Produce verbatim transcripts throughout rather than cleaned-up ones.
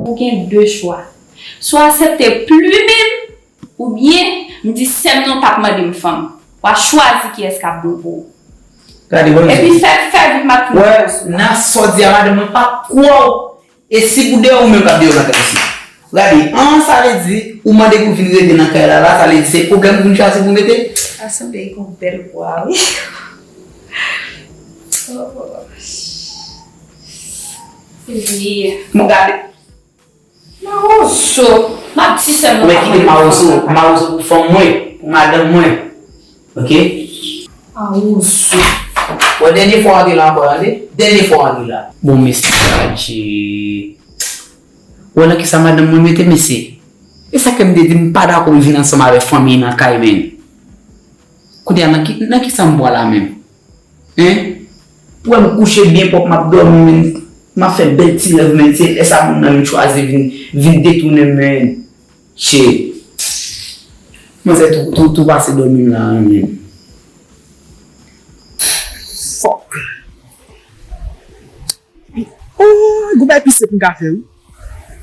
Ou gen de chwa. Swa w aksepte plimen m, oubyen m di sè m nan w p ap mande m fanm. W a chwazi kiyès k ap bon pou ou. Gade, bon, epi fè, fè vit m ap vin. Wè, nan sa w di a, madanm mwen p ap kwè w. E si pou deyò, ou menm k ap deyò nan kay isi. Gade, an, sa vle di, ou mande pou l vin rete nan kay la, la, sa vle di se pwoblèm ou vin chwazi pou mete? Sa sanble yon bèl bwa, wi. Oh. Wi. Bon, gade. Mawozo, m ap di sèlman. Mwen kite mawozo, mawozo pou fanm mwen, pou madanm mwen. Ok? Mawozo. Wè, dènye fwa w antre la ankò, tande? Dènye fwa w antre la. Bon, mesye, Adje. Wè nan kisa madanm mwen mete, mesye. E sa ke m te di, m pa dakò pou l vin ansanm avèk fanmi nan kay, men. Kounye a, nan ki, nan kisa m pral la menm? Hein? Pou wè m kouche byen pwòp, m ap dòmi, men. M ap fè bèl ti rèv, men. Se lè sa moun nan vin chwazi vin, vin detounen m, men. Shit. Manzè tou, tou, tou pase dòmi m la, men. Fuck. Oh, gon bagay pi senp m ka fè, wi.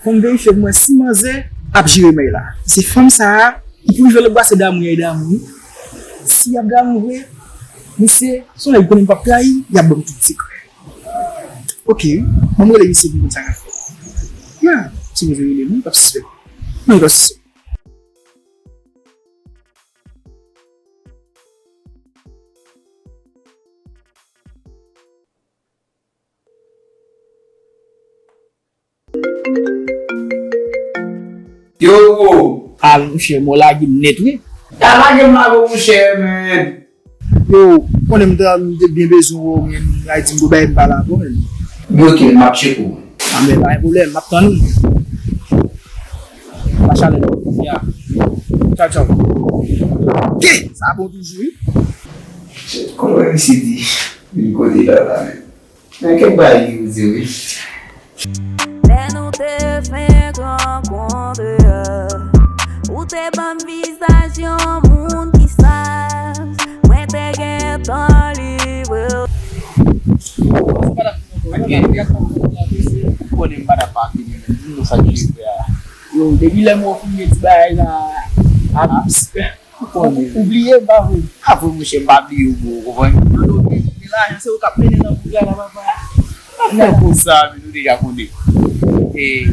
Fò m verifye pou m wè si manzè ap jere may la. Se fanm sa a, li pou rive lòt bwa, se damou y ap damou, wi. Si y ap damou vre, misye, se yon nèg konnen m p ap trayi, y ap ban m tout sekrè. Ok, ban m rele misye pou m konn sa k ap fèt. Ya, m sipoze rele l, wi, pa t sispann. Non, pa t sispann. Yo, bro. Ah, monchè, men w lage m nèt, wi. Ta lage m la, bro, monchè, men. Yo, konnen m ta, m te byen bezwen wè w, men, Ayiti, m gon bagay m pale avè w, men. Yo, ok, m ap tcheke w. Ah, men pa gen pwoblèm, m ap tann ou. Machalè, ya. Tchaw, tchaw. Ok, sa bon toujou, wi. Kòman misye di? Vin kote la, la, men. Men kèk bagay ki pou di wi. Lè nou te fenk rankontre a, ou te ban m vizaj yon moun ki saj, mwen te gentan livre w. Ou konnen m pa t ap pa vini, men di nou sa k rive a. Yo, depi lè m wè w fin gen ti bagay la, a, a, Ou bliye m, pa vre? Pa vre, monchè, m pa bliye w, bro, ou konprann? Yo, yo, men, men lajan, se ou k ap mennen nan boudra la, papa. Pa fè konsa, men nou deja konnen. E,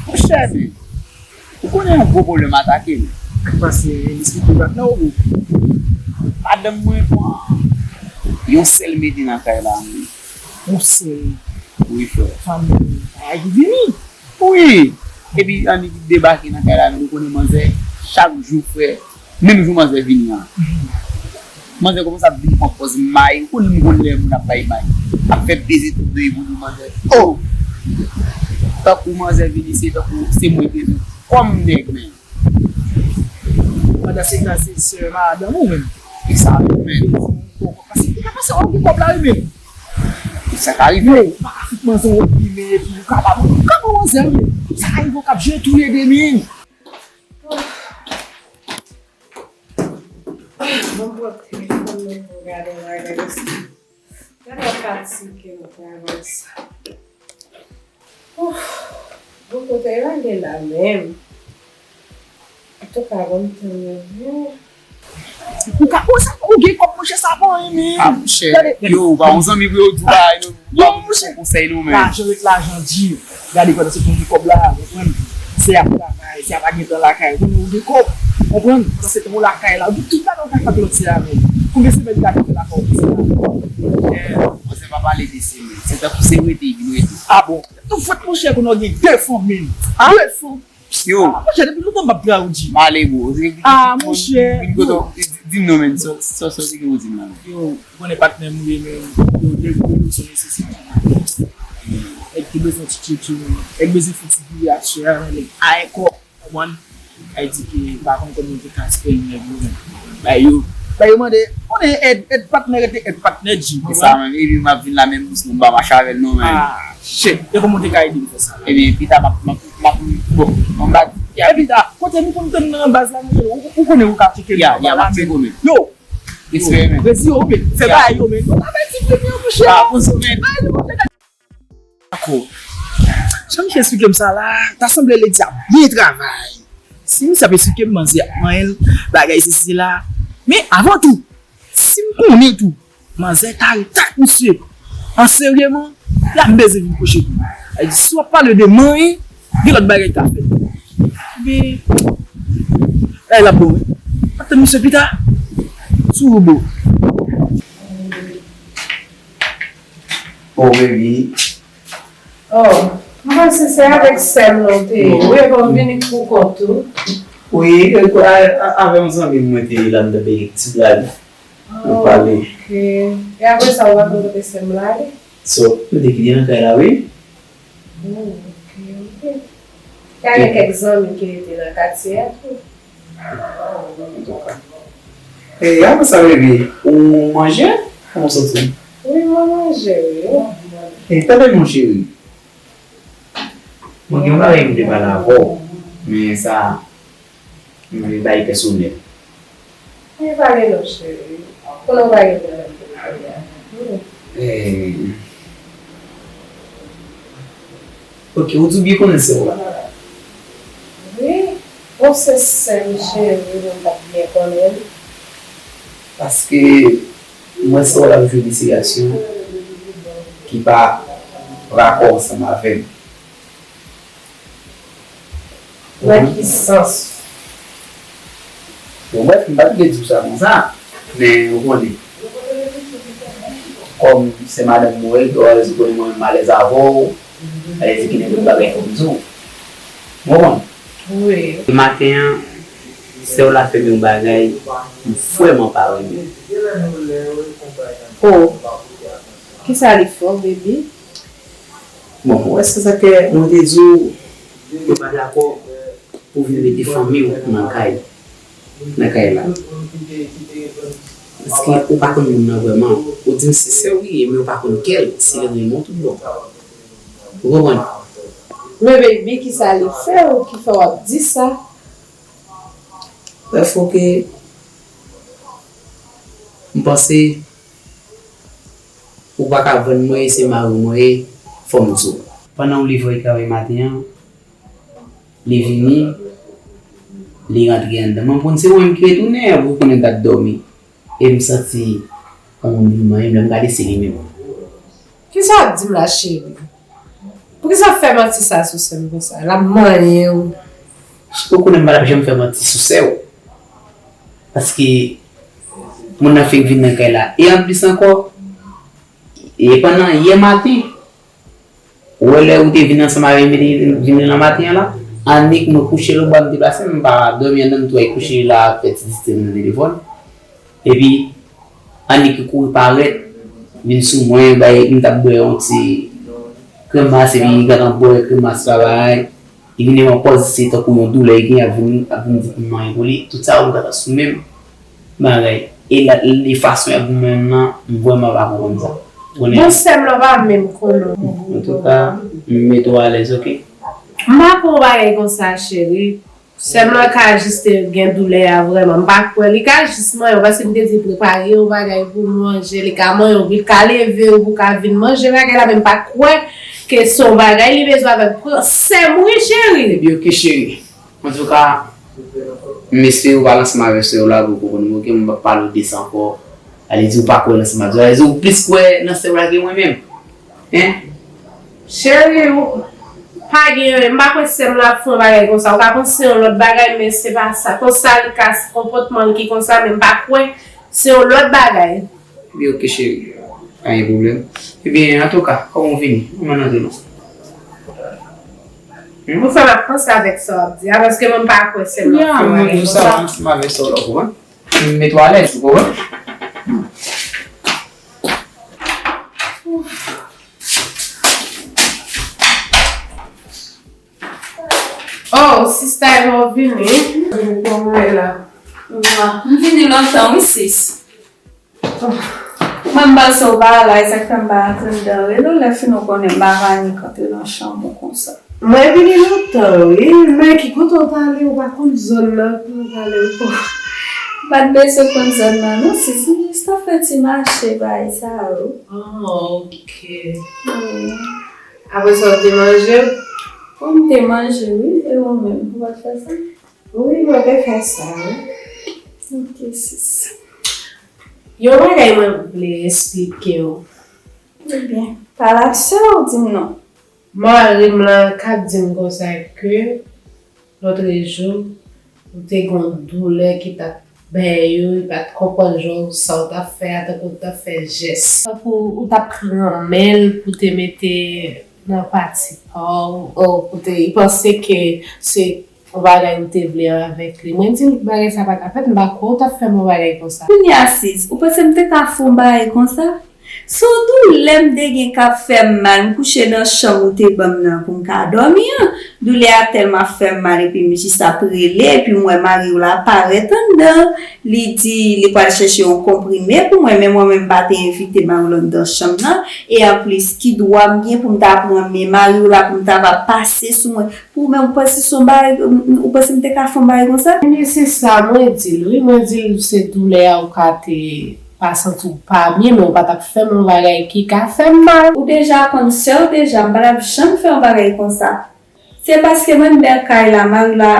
monchè, men, ou konnen yon gwo pwoblèm atake m. K ap pase, men, esplike m nan, bro. Madanm mwen pran yon sèl mete nan kay la, men. Yon sèl? Wi, frè. Fanmi, bagay ki vini. Wi! Epi annik debake nan kay la, men nou konnen manzè, chak jou, frè, menm jou manzè vini an. Manzè kòmanse ap vin pran pòz may, ou konnen m konn lè moun ap bay may. Ap fè beze tout do epi pou manzè. Oh! Tankou manzè vini, se tankou se mwen ki vin. Kòm nèg, men. Pandan se tan, se sè madanm ou menm. E sa menm, men. Paske li ka panse w gen kòb la, wi, menm. Sa ka rive. Yo, ou pa ka fout manzè yon opimen epi ou kapab. Kòman manzè ye? Sa ka rive w k ap jwe tou le de men. Bon, bon, telefòn mwen pou gade yon bagay osi. Gade w fatige nan travay sa. Ouf, bon kote lage la menm. Antouka, bon, m tann yo. Ou ka, ou sa, ou gen kòb, monchè, sa pa anyen, men. Ah, monchè. Gade, gade. Yo, ou pa yon zanmi pou yo di w bagay, non. Yo, monchè. Konsèy, non, men. Lajan ret lajan di. Gade, pandan se tan gen kòb la, konprann? Se ap travay, se ap pa gen tan lakay. Ou konnen ou gen kòb, konprann? Pandan se tan ou lakay la, ou gen tout bagay ou ka fè ak lòt se a, men. Konbyen semèn ou ka fè lakay ou konsa? Eh, monchè, pa pale de semèn. Se tankou se rete, epi nou rete. Ah bon? Ou fèt, monchè, konnen w gen de fanm, men. Ah? De fanm. Yo. Ah, monchè, depi lontan m ap dra ou di. M ale, bro. Ah, monchè. Vin kote w, di, di m non, men. Sa, sa, sa w te gen pou di m la, men. Yo, ou konnen patnè m ye, men. Yo, de, de, de, se nesesite. Nèg ki bezwen ti tchitchou, men. Nèg bezwen fè ti vire aksyon, men. Nèg pa gen kòb, konprann? Sa vle di ke m pa konn kòman m te ka espere nèg yo, men. Bay yo, bay yo mande, konnen èd, èd patnè rete èd patnè, G. E sa, men, epi m ap vin la, menm bous mwen m pa mache avè l, non, men. Ah, shit. E kòman w te ka ede m fè sa la? Ebyen, pita, m ap, m ap, m ap, bon, m ap, e pita, kote nou konn tann nan baz la, monchè, ou, ou konnen ou ka tcheke m nan baz la, men. Yo, yo, redi yo, men, fè bagay yo, men. Yo, pa bay ti plim yo, monchè. Ah, bon, men. Ay, nou konn fè Dakò. Jan misye esplike m sa la, ta sanble Lady ap byen travay. Si misye ap esplike m manzè ap manyen l, bagay sesi sela. Men avan tou, si m konnen tou, manzè ta al tak misye. An serye man, la m bezwen vin kouche tou. Sa vle di, si w ap pale de manyen, gen lòt bagay k ka fèt. Men, bagay la bon wi. Ap tann misye pita. Sou ou bro. Oh, baby. Oh, m panse se avèk sè m nan w te ye. Wi, bon, m vini pou kont ou. Wi, a- a- avè yon zanmi m mwen te ye la, m te byen ti blag. Nou pale. Ok. E apre sa, ou pa konn kote sè m la ale? So, m te kite nan kay la, wi. Oh, ok, ok. Te gen kèk zanmi ki rete nan katye a tou. Antouka. E apre sa, baby, ou manje? Kòman w santi w? Wi, mwen manje, wi. E tande non, cheri. Mwen gen yon bagay m te pale avè w, men sa, mwen vle bay pèsonèl. Mwen pale non, cheri. Konnen w pa gen pwoblèm pou m pale avè w. Eh, ok, ou di w byen konnen sè w la. Wi, bon, se sè m, cheri, mwen pa t byen konnen l. Paske mwen sè w la jwe de sitiyasyon ki pa rakò ansanm avè m. Nan ki sans? Bon, brèf, m pa t vle di w sa konsa, men ou konnen. Kòm se madanm mwen, ou konnen mwen menm m alèz avè w, alèz ki gen tout bagay fò m di w. Ou konprann? Wi. Maten an, sè w la fè m yon bagay, m vrèman pa renmen. Oh, kisa li fè w, baby? Bon, ou wè se sa ke mwen te di w, yo pa dakò pou vin mete fanmi w nan kay, nan kay la. Paske ou pa konn moun nan vrèman. Ou di m se sè w li ye, men ou pa konn kè l, si li renmen w tout bon. Ou konprann? Men baby, kisa li fè w ki fè w ap di sa? Brèf, ok. M panse ou pa ka vann mwen, se mari mwen ye, fò m di w. Pandan w leve w al travay maten an, li vini, li rantre anndan. Mwen konn se mwen menm ki retounen, ou konnen m t ap dòmi. E m santi yon moun vin manyen m, lè m gade se li menm. Kisa w ap di m la, cheri? Poukisa w fè manti sa sou sè m konsa? L ap manyen w. Ou konnen m pa t ap janm fè manti sou sè w. Paske moun nan fenk vin nan kay la. E anplis ankò, e pandan yè maten, ou wè lè ou te vin ansanm avè m, te vin nan maten an la, annik mwen kouche lòtbò a, m deplase m, m pa dòmi anndan, m tou al kouche la, ap fè ti distrè m nan telefòn. Epi, annik li kouri parèt, vin sou mwen, bay, m t ap bwè yon ti kremas, epi li gentan bwè kremas la, bay. Li vin yon pòz, se tankou yon doulè li gen, ap vin, ap vin di pou m manyen pou li. Tout sa, ou gentan sou menm bagay. E la, e fason y ap goumen nan, m vrèman pa konprann sa. Ou konnen? Bon, sè m nan pa menm konnen. Antouka, m mete w alèz, ok? M pa kwè yon bagay konsa, cheri. Sè m nan ka jis te gen doulè a vrèman. M pa kwè. Li ka jis manyen w, paske m te di l prepare yon bagay pou manje. Li ka manyen w, li ka leve w pou w ka vin manje bagay la, men m pa kwè ke se yon bagay li bezwen avè m. Sè m wi, cheri. Ebyen, ok, cheri. Antouka, m espere w pale ansanm avèk sè w la pou w konprann mwen, ok? M p ap pale w de sa ankò. Ale di w pa kwè nan sè m la. Ale di w plis kwè nan sè w la ke mwen menm. Hein? Cheri, ou pa gen, m pa kwè sè m la ap fè yon bagay konsa. Ou ka panse yon lòt bagay, men se pa sa. Konsa li ka, se konpòtman l ki konsa, men m pa kwè se yon lòt bagay. Ebyen, ok, cheri. Pa gen pwoblèm. Ebyen, antouka, kòman w vini? Kòman n antre non? Hmm? Ou fè m ap panse avèk sa w ap di a, paske mwen m pa kwè sè m ap fè yon bagay konsa. Ya, mwen di w sa, ansanm avèk sa w la, ou konprann? M mete w alèz, ou konprann? Oh, sista Eva, w vini? Kòman w ye la? M vini lontan, wi, sis. Mwen, m panse w pa la, e sa k fè m pa antre anndan. E lè w lè fin ou konnen m pa ka annik antre nan chanm ou konsa. Mwen vini lontan, wi. Men ki kote w t ale, ou pa konn zòn nan, kote w t ale ankò. M pa t bezwen konn zòn nan, non, sis. M jis t ap fè ti mache, bagay sa yo. Ah, ok. Wi. Apre sa, w te manje? Ou te manje, wi, e ou menm, ou pa t fè sa? Wi, mwen te fè sa, wi. Ok, sis. Yon bagay mwen vle eksplike w. Ebyen, pale ak sè w, di m non. Mari m lan k ap di m konsa ke lòtrejou, ou te gen yon doulè ki t ap bay ou, li pa t konprann jan sa w t ap fè a, tankou w t ap fè jès. Tankou ou t ap pran men l pou te mete nan pati pa w, ou pou te, li panse ke se yon bagay ou te vle avèk li. Mwen di l bagay sa pa ka fèt, m pa kwè w t ap fè m yon bagay konsa. Kounye a, sis, ou panse m te ka fè yon bagay konsa? Se yon doulè m te gen k ap fè m mal, m kouche nan chanm ou te ban m nan pou m ka dòmi an. Doulè a tèlman ap fè m mal epi m jis ap rele, epi m wè mari w la parèt anndan, li di li pral chèche yon konprime pou mwen, men mwen menm m pa te envite mari w anndan chanm nan, e anplis, ki dwa m gen pou m ta pran men mari w la pou m ta va pase sou mwen? Pou ou menm, ou panse se yon bagay, ou panse m te ka fè yon bagay konsa? Ebyen, se sa mwen di l, wi, mwen di l se doulè a ou ka te pa santi w pa byen, men ou pa t ap fè m yon bagay ki ka fè m mal. Ou deja konn sè w deja, m pa t ap janm fè yon bagay konsa. Se paske m anndan kay la, mari w la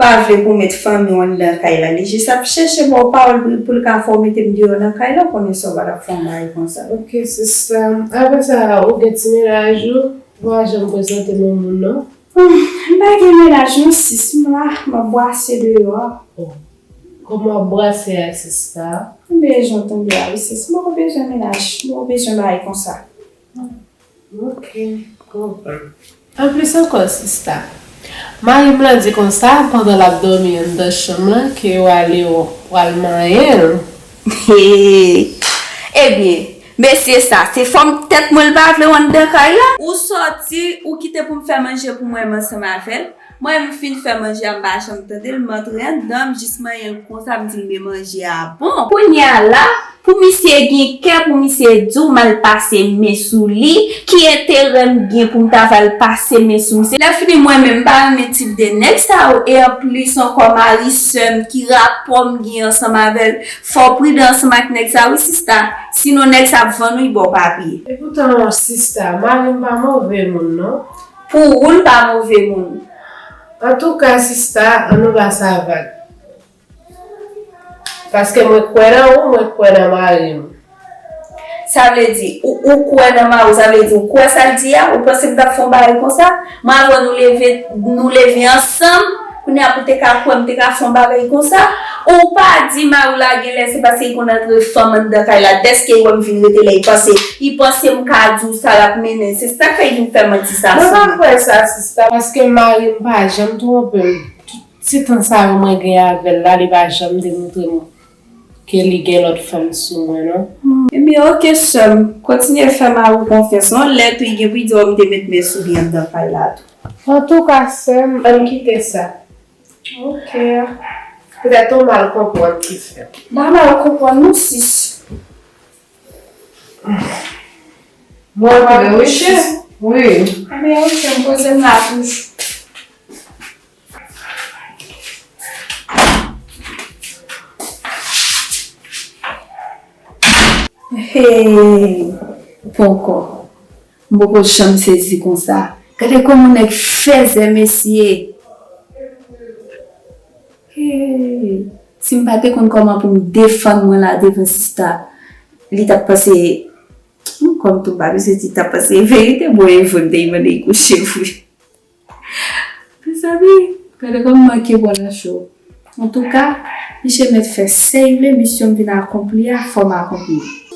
pa vle pou w met fanmi w anndan kay la. Li jis ap chèche ba w pawòl pou, pou l ka fè w mete m deyò nan kay la, ou konnen sè w pa t ap fè yon bagay konsa. Ok, sista. Apre sa, ou gen ti mennaj ou, ou pa janm prezante m yon moun, non? Hmm, m pa gen mennaj non, sis, m la, m ap bwase deyò a. Oh. Kòman w ap bwase a, sista? M bezwen w tonbe a wi, sis. M poko bezwen mennaj, m poko bezwen bagay konsa. Ok, m konprann. Anplis ankò, sista, mari m lan di konsa, pandan l ap dòmi anndan chanm lan, ke w ale w al manyen l. Ebyen, mesye sa, se fòm tèt mwen l pa vle w anndan kay la? Ou sòti, ou kite pou m fè manje pou mwen menm ansanm avè l. Mwen, m fin fè manje a, m pa janm tande l, m antre anndan, m jis manyen l konsa, m di l men manje a bon. Kounye a la, pou misye gen kè, pou misye di w m al pase men sou li, ki enterè m gen pou m ta va al pase men sou misye? Lè fini, mwen menm, m pa renmen tip de nèg sa yo, e anplis ankò, mari sè m, ki rapò m gen ansanm avè l? Fò w pridan ansanm ak nèg sa wi, sista. Sinon, nèg sa ap vann ou, li ba w papye. Epoutan, sista, mari m pa move moun, non. Pou ou, l pa move moun. Antouka, sista, ann nou ba sa vag. Paske mwen kwè nan ou, mwen kwè nan mari m. Sa vle di, ou, ou kwè nan mari w, sa vle di, ou kwè sa l di a, ou panse m t ap fè yon bagay konsa? Mwen avè w nou leve, nou leve ansanm, kounye a pou te ka kwè m te ka fè yon bagay konsa? Ou pa di mari w la genlè se paske li konn antre fanm anndan kay la, dèske li wè m vin rete la, li panse, li panse m ka di w sa l ap mennen, se sa k fè li vin fè manti sa sou mwen. Mwen pa kwè sa, sista, paske mari m pa janm twonpe m. Tout ti tan sa yo mwen gen avè l la, li pa janm demontre m ke li gen lòt fanm sou mwen, non. Ebyen, ok, sè m, kontinye fè mari w konfyans. Yon lè tou, li gen pou li di w m te met men sou li anndan kay la tou. Antouka, sè m, ann kite sa. Ok. Petèt ou mal konprann ki fè. M pa mal konprann, non, sis. Mwen pa kouche. Wi. Ebyen, ok, m poze m la toujou. Hey, poko. M poko janm sezi konsa. Gade kòman nèg fèzè, mesye. Hey, si m pa te konn kòman pou m defann mwen la devan sista, li t ap panse, hmm, kòm tou m pa bezwen di, t ap panse verite, bon, e vre m te mande l kouche vre. Mezanmi, gade kòm m manke pran nan cho. Antouka, misye mèt fè sa l vle, misyon m vin akonpli a, fò m akonpli.